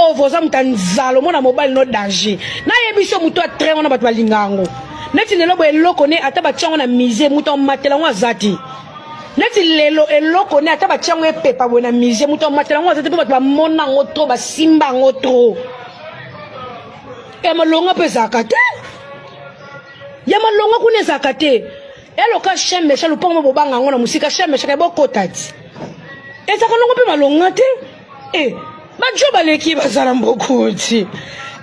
Pauvre, oza moto ya nzala, omona mobali no danger. Nayebi so moto ya train wana bato balinga yango. Neti lelo boye eloko ne ata batia yango na musée, moto amatela yango aza te. Neti lelo eloko ne ata batia yango epepa boye na musée, moto amatela yango aza te mpo bato bamona yango trop, basimba yango trop. Ya malonga mpe ezalaka te. Ya malonga kuna ezalaka te. Eloka chien méchant lupango mo bobanga yango na mosika chien méchant kaya bokota ti. Ezalaka longo mpe malonga te. Eh, bajo baleki baza na mbokoti.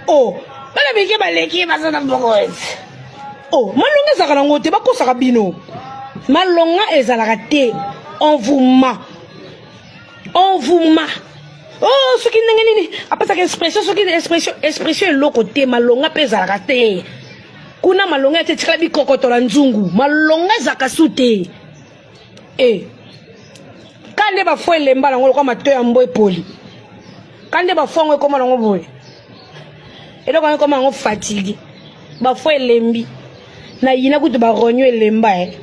Oh, bana mike baleki baza na mbokoti. Oh, malonga ezalaka nango te, bakosaka bino. Malonga ezalaka te. On vous ment. On vous ment. Oh, soki ndenge nini apesaka expression, soki expression, expression eloko te, malonga mpe ezalaka te. Kuna malonga ete etikala bikokotola nzungu, malonga ezalaka su te. Eh. Ka nde bafo elemba nango lokola mato ya mbo epoli. Ka nde bafo yango ekoma nango boye. Eloko yango ekoma yango fatigue. Bafo elembi. Na yina kutu ba rognon elemba eh.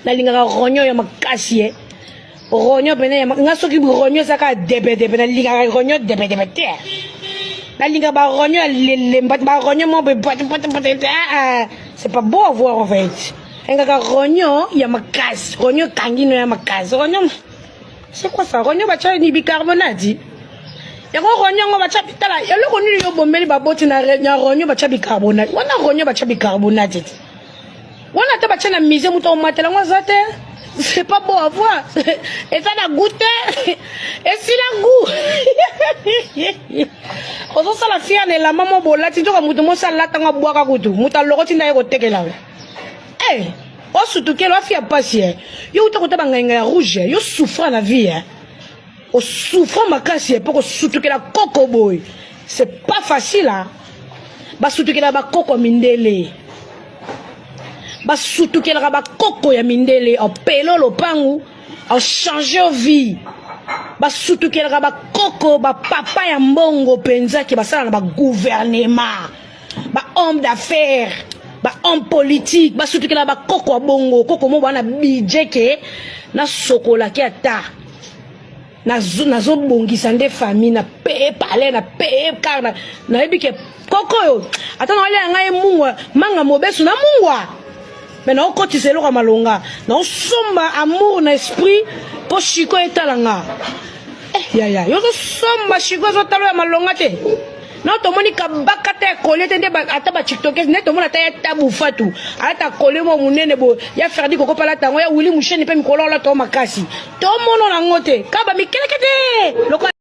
Nalingaka rognon ya makasi eh. Rognon pene ya nga soki rognon eza kaka debedebe nalingaka rognon debedebe te. Nalingaka ba rognon ya lelemba ba rognon moko boye pote pote pote ah, ah. C'est pas beau à voir en fait. Engaka rognon ya makasi, rognon ekangi no ya makasi. Rognon c'est quoi ça? Rognon batya ni bicarbonate. Yango rognon yango batya tala eloko nini yo bombeli baboti na na rognon batya bicarbonate. Wana rognon batya bicarbonate te. Wana ata batya na musée moto akomatela yango aza te. C'est pas beau à voir. Eza na goût te. Esila goût. Ozosala fier na elamba mo bolati nzoka moto mosi alata ngo abwaka kutu. Moto alokoti nde aye kotekela. Eh, osutukela afia pasi eh. Yo uta kota bangainga ya rouge eh. Yo souffra na vie eh. Osouffra makasi eh, po kosutukela koko boye. C'est pas facile hein. Basutukela bakoko ya mindele. Basutukelaka bakoko ya mindele opelo lopangu ochange vie. Basutukelaka bakoko bapapa ya mbongo mpenza ke basala na bagouvernement, ba homme d'affaires, ba homme politique, basutukela bakoko ya bongo koko mo bana budget ke nasokolaki ata nazobongisa nde famille na paye palais na paye car nayebi ke koko oyo ata naolia ngai mungwa manga mobesu na mungwa me naokotisa eloko ya malonga naosomba amour na esprit mpo shiko etala nga eh, yaya yo ozosomba shiko ezotala ya malonga te na tomoni kabaka ta ya kolie te nde ata ba tiktokes nde tomoni ata ya tabu fatu alata kolie mwa monene boye ya ferdi koko mpe alata yango ya wili musheni mpe mikolo alata yango makasi tomono nango te kaba mikeleke te lokola.